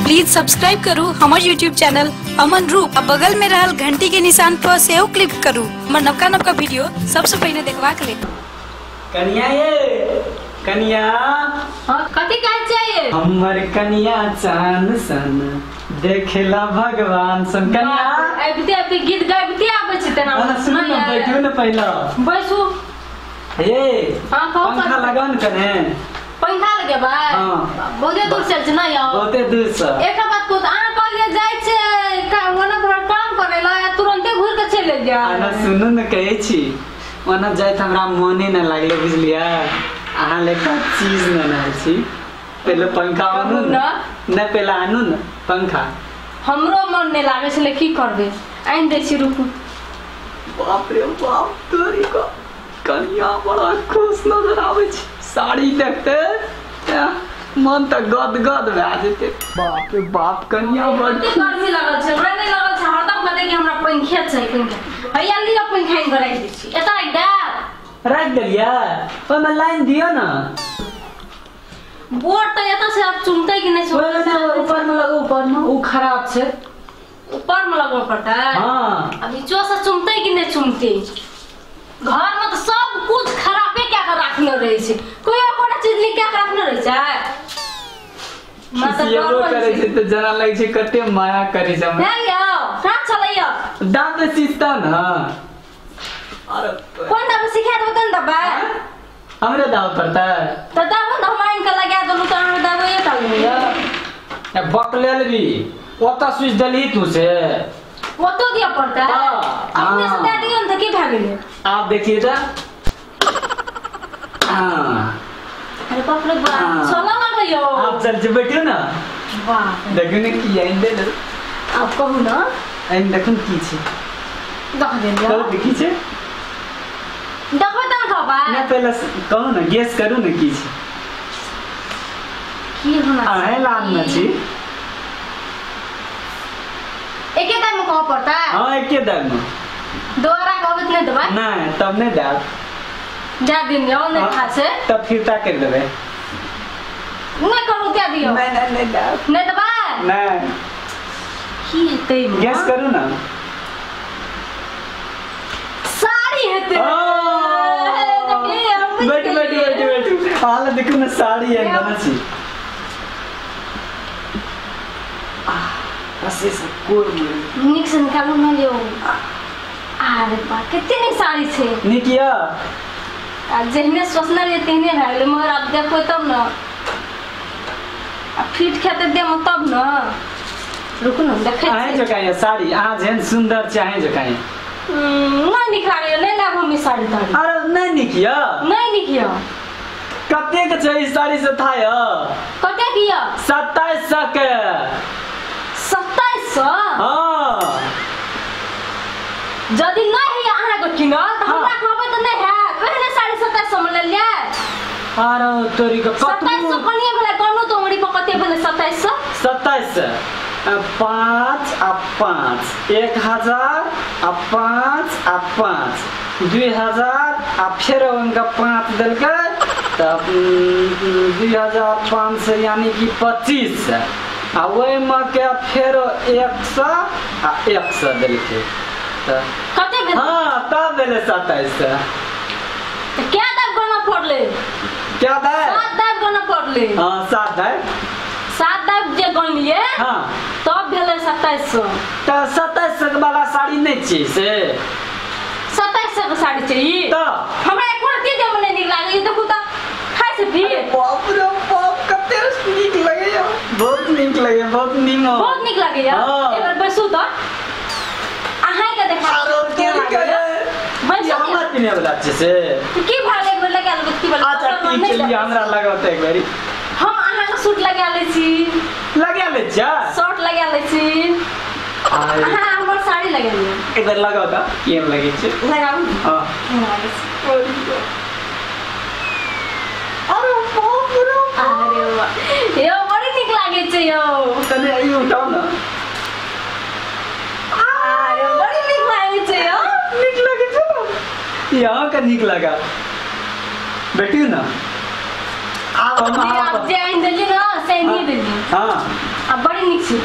Please subscribe करू हमर YouTube channel Aman रूप आ बगल में रहल घंटी के निशान पर सेहो क्लिक करू हमर नवका नवका वीडियो सबसे पहले देखबाक लेल। कनिया ये कनिया, हां कथि कहै चाहिए? हमर कनिया चांद सन देखेला भगवान सन। कनिया आबिते आबिते गीत गाबिते आबै छै तेना। सुन न, बैठू न पहला बैसू। ए हां कहू, पंखा लगान कने। पंखा लगेबै? हां, बहुते दूर चल छै ना यौ, बहुते दूर से। एक बात को अहाँ कहलिए जाय छै ओना घर काम करे ला, तुरंते घुर के चलि जा। अना सुनू न, कहै छी ओना जाइत हमरा मोने न लागले, बुझलियै? अहाँ लेखा चीज न आनल छी। पहले पंखा आनू न, न पहले आनू न पंखा। हमरो मन नहीं लागे छले, की करबे, आनि दै छी रुकू। बाप रे बाप, तोरी को कनिया बड़ा खुश नजर आबै छै। साड़ी देखते मन त गद गद भए जेतै। बाप रे बाप, कनिया बड़ गर्मी लागल छै। हमरा नहीं लागल छै, हरदम कहते कि हमरा पंखे छै पंखे। हैया लिअ पंखा आनि के राखि दै छी। एतऽ राखि देब? राखि देलियै, ओहिमे लाइन दियौ न। बोर्ड तऽ एतऽ से आब चुमतै कि नहि चुमतै? ऊपर में लगो, ऊपर में उ खराब छै, ऊपर में लगबऽ पड़तै। हां, अब नीचो से चुमतै कि नहि चुमतै? घर में तो सब कुछ खराबे क्या कर रखने रहे छै, कोई कोनो चीज नहीं क्या रखने रहे छै। खिसियेबो करै छै तऽ जना लगै छै कते माया करै छै हमरा। हे यौ, कहाँ चलैया? दाम तऽ सिस्ता न। अरे कोन दाम सिखा देबै तहन देबै? हमरे दाम पड़तै तऽ दाम न, हम आनि के लगा देलहुँ तऽ अहाँ दाबैये टा लेबै। ए बकलेल भी ओतऽ स्विच देलही तू से ओतौ दिअ पड़तै? अपने से दए दियौ ने तऽ की भए गेलै? आप देखिए तऽ। हाँ, अरे बाप रे बाप, चलऽ लागलै यौ। आप चल जे बैठियौ न। वाह, देखियौ ने की आनि देल। आब कहू न। आनि देखू की छै। दख देलियै। कहू तऽ की छै? देखबै तहन कहबै। नहि, पहिले कहू ने, गेस करू ने की छै। की होना? अहें लानने छी। एके दाम में कहऽ पड़तै? हाँ, एके दाम में। दोबारा कहबै तऽ नहि देबै? नहि, तब नहि देब। दए दिन यौ, नहि खा से तब फिरता करि देबै। नहि करू, दए दियौ। नहि नहि नहि देब। नहि देबै? नहि। की हेतै? गेस करू ने। साड़ी हेतै। बैठू बैठू बैठू बैठू। हाल देखू ने, साड़ी है ना छी। बस से कोर में नीक से निकालू न यौ। अरे बा, कते नीक साड़ी छै। नीक यऽ? आ जेहने सोचने रहियै तेहने भए गेलै, मगर आब देखबै तब न, आ फिट खेतै देहमे तब न। रुकू न, देखै अहें छियै। जकाँ यऽ साड़ी, अहाँ जेहन सुन्दर छै अहें जकाँ यऽ। नहि नीक लागैया, नहि लाब हम ई साड़ी ताड़ी। अरे नहि नीक यऽ? नहि नीक यऽ। कतेक छै ई साड़ी से था यऽ? कतेक यऽ? 2700 के। 2700? हाँ। यदि नहि होइया अहाँके किनल तऽ हमरा कहबै तऽ नहि हैत। ओहने साड़ी 2700 मे लेलियै। अरे तोरी के 2700 कनिये भेलै? कहलहुँ तऽ उंगरी पर कते भेलै 2700? 2700 5 आ 5 1000 आ 5 आ 5 2000 आ फेर उनका 5 देलकै तब 2500 यानी कि 2500 आ ओहिमे के फेर 100 आ 100 देलकै तऽ कते भेलै? हाँ, तब भेलै 2700। तऽ क्या दाम गणऽ पड़लै? क्या दाम? 7 दाम गणऽ पड़लै। हाँ, 7 दाम। 7 दाम जे गणलियै हाँ तब भेलै 2700। तऽ 2700 वाला साड़ी नहि छियै से? 2700 के साड़ी छै ई? तऽ हमरा एको रत्ती देहमे नहि नीक लागैया। देखू तऽ खाइ से पी। बाप रे बाप, कते नीक लगैया। बहुत नीक लगैया, बहुत नीमन। बहुत नीक लागैया। हाँ। एक बेर बैसू तऽ अहाँके देखा। बैसू। हमर पिन्हे वाला छै से? की भए गेल? एक बेर लगा लेबै की भेलै? अच्छा ठीक छै, लिअ हमरा लगाउ तऽ एक बेरी। हम अहाँके सूट लगा लै छी। लगा लै छियै? शर्ट लगा लै छी। अहाँ हमर साड़ी लगा लिअ। एक बेर लगाउ तऽ केहन लगै छै। लगाउ। हाँ। केहन लागै छै? अरे बाप रे। अरे वाह यौ, बड़ी नीक लागै छै यौ। कने ई उठाउ न। अरे बड़ी नीक लागै छै यौ। नीक लगै छै न? यहाँ के नीक लगा। बैठियौ न। आब हम आप जे आनि देलियै ना से आनिए देलियै। हाँ। आ बड़ी नीक छै।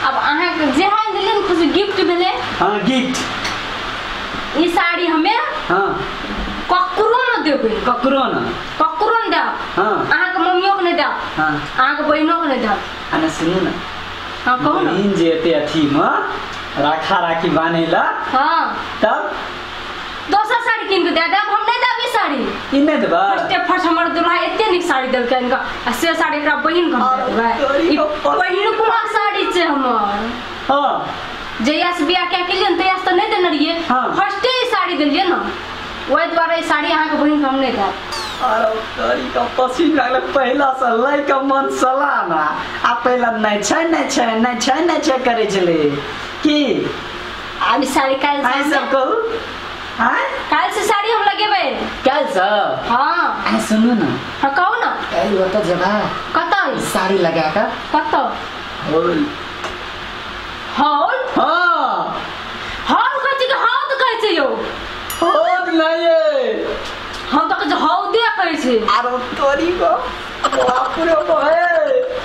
अब अहाँ के जे आनि देलियै ने खुशी गिफ्ट भेलै। हां गिफ्ट। ई साड़ी हमे हां ककरो न देबै। ककरो न? ककरो न देब। हां। अहाँ के मम्मियो के नहीं देब। हां। अहाँ के बहिनो के नहीं देब। आ सुनू ना। हां कहू ना। बहिन जे एते अथी में राखा राखी बान्हेला। हां। तब दोसर साड़ी कीन के दे देब, हम नहीं देब ई साड़ी। ई नहीं देबा? फर्स्टे फर्स्ट हमर दुल्हा एते नीक साड़ी देलकै इनका आ से साड़ी एकरा बहिन के हम देबै। ई पहिलुका साड़ी छै हमर। हां। जहिया से बियाह कए के लियै तहिया से तऽ नहीं देने रहियै। फर्स्टे ई साड़ी देलियै ना, ओहि दुआरे ई साड़ी अहाँ के बहिन के हम नहीं देब। अरे तोरी का पसीन लागल पहला से लय के मन सलाना आ पहला नहीं छै नहीं छै नहीं छै नहीं छै करे छले की। आब साड़ी काल्हि आइ सब कहू। हां काल्हि से साड़ी हम लगेबै। काल्हि से? हां। आ सुनू ना। हां कहू ना। काल्हि ओतऽ जेबा। कतऽ? साड़ी लगा के। कतऽ? हॉल। हॉल? हां। हॉल कहै छी कि हॉल कहै छी यौ? हॉल नहीं है। हम तऽ कहै छी हौदे कहै छी। अरे तोरी को बाप रे बाप।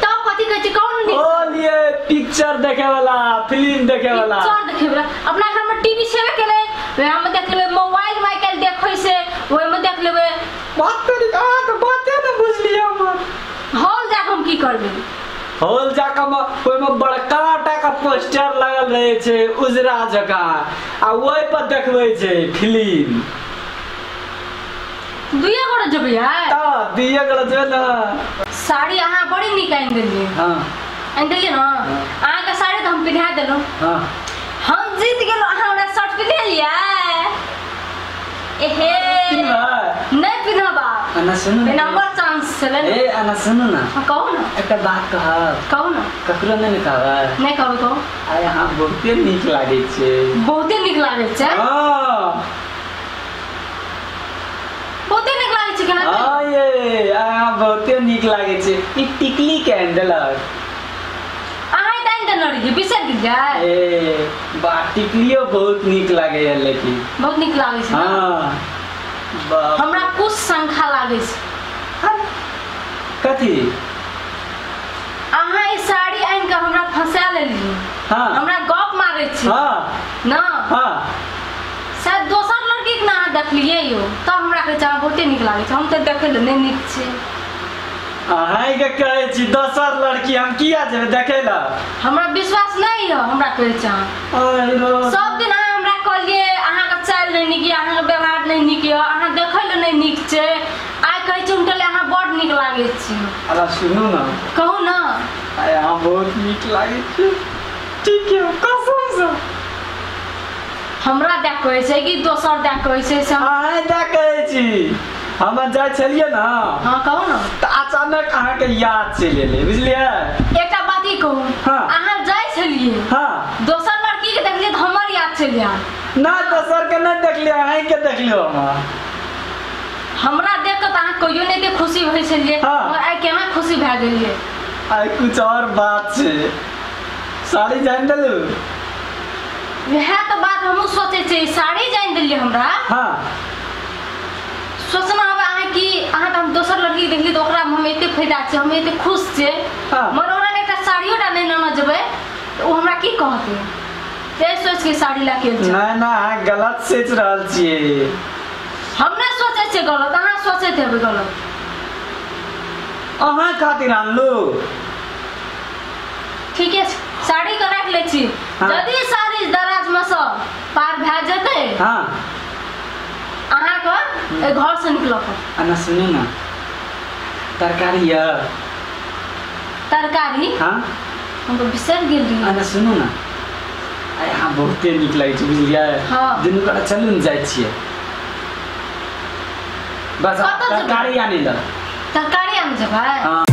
तब कथी कहै छी कौन नीक? हॉल ये पिक्चर देखे वाला, फिल्म देखे वाला। पिक्चर देखे वाला। अपना घर में टीवी छेबे केलै, वएह में देख लेबै, मोबाइल में आइ काल्हि देखै से ओहि में देख लेबै। बात तोरी का तऽ बाते न बुझलियै हम। हॉल जाके हम की करबै? हॉल जाके ओहि में बड़का टा का पोस्टर लगल रहे छै उजरा जकाँ आ ओहि पर देखबै छै फिल्म। दुइये गोटे जेबै यार? तऽ दुइये गोटे जेबै ना। साड़ी अहाँ बड़ी नीक आनि देलियै। हां। आनि देलियै ना? अहाँ के साड़ी तऽ हम पिन्हा देलहुँ। हां। हम जीत गेलहुँ, अहाँ हमरा शर्ट पिन्हेलियै। एहे नहीं पिन्हबा। अना सुनू ना। नंबर चांस छलै। ए अना सुनू ना। हां कहू ना। एकटा बात कहब। कहू ना। ककरो नहीं ने कहबै? नहीं कहबै। कहू। आइ अहाँ बहुते नीक लागै छै। बहुते नीक लागै छै? हां। बहुते नीक लागै छै केना? हां ये अहाँ बहुते नीक लागै छै। ई टिकली के आनि देलक? अहाँ तऽ आनि देने रहियै, बिसरि गेलियै? ए बा टिकलियो बहुत नीक लागैया लेकिन। बहुत नीक लागै छै। हां। हमरा कुछ शंका लागै छै। कथी? अहाँ ई साड़ी आनि के हमरा फंसा लेलियै। हां। हमरा गप मारै छी। हां। ना? हां। शायद दोसर लड़की के ना अहाँ देखलियै यौ तब हमरा कहै छै अहाँ बहुते नीक लागै छै। हम तऽ देखै लए नहि नीक छै। अहाँ के कहै छी दोसर लड़की, हम किया जेबै देखै लए? हमरा विश्वास नहीं है, हमरा कहै छै अहाँ। सब दिन अहाँ हमरा कहलियै अहाँके चालि नहि नीक यऽ, अहाँके व्यवहार नहि नीक यऽ, अहाँ देखै लए नहि नीक छै। आइ कहै छी उनटले अहाँ बड़ नीक लागै छी। अरे सुनू ना। कहू ना। आइ अहाँ बहुत नीक लागै छी। ठीक है कसम से। हमरा देख कहै छै कि दोसर देख कहै छै? से अहाँ देख कहै छी। हम जाइ छलियै ना। हां कहू ना। तऽ अचानक अहाँ के याद चलि एलै, बुझलियै? एकटा बात ई कहू। हां। अहाँ जाइ छलियै। हां। दोसर लड़की के देखलियै तऽ हमर याद चलि आयल। ना दोसर के नहीं देखलियै, अहीं के देखलियै हम। हमरा देख के तऽ अहाँ कहियो नहि एते खुशी होइ छलियै। हाँ। आइ केना खुशी भए गेलियै? आइ कुछ और बात छै। साड़ी जानि देलू? वएह तऽ बात हमहूँ सोचै छियै, साड़ी जानि देलियै हमरा। हां। सोचना हवे अहाँ कि अहाँ तऽ हम दोसर लड़की के देखली तऽ ओकरा हम एते फायदा छै, हम एते खुश छियै। हां। मगर ओकरा एकटा साड़ियो टा नहि लेने जेबै तऽ ओ हमरा की कहतै? ते सोच के साड़ी लए के ना ना अहाँ गलत सोचि रहल छियै। हम नहि सोचै छियै गलत, अहाँ सोचैत हेबै गलत। अहाँ खातिर आनलू। ठीके छै, साड़ी के राखि लै छी। हाँ। यदि साड़ी दराज में से पार भए जेतै। हां। अहाँके एहि घर से निकलऽ पड़त। अना सुनू ना, तरकारी यऽ? तरकारी? हां। हम तऽ बिसरि गेल रहियै। अना सुनू ना, आइ अहाँ बहुते नीक लागै छै, बुझलियै? हां। दुनू गोटा चलू ने जाइ छियै। बस कतऽ जेबै? तरकारी आनै लए। तरकारी आनै जेबै? हां।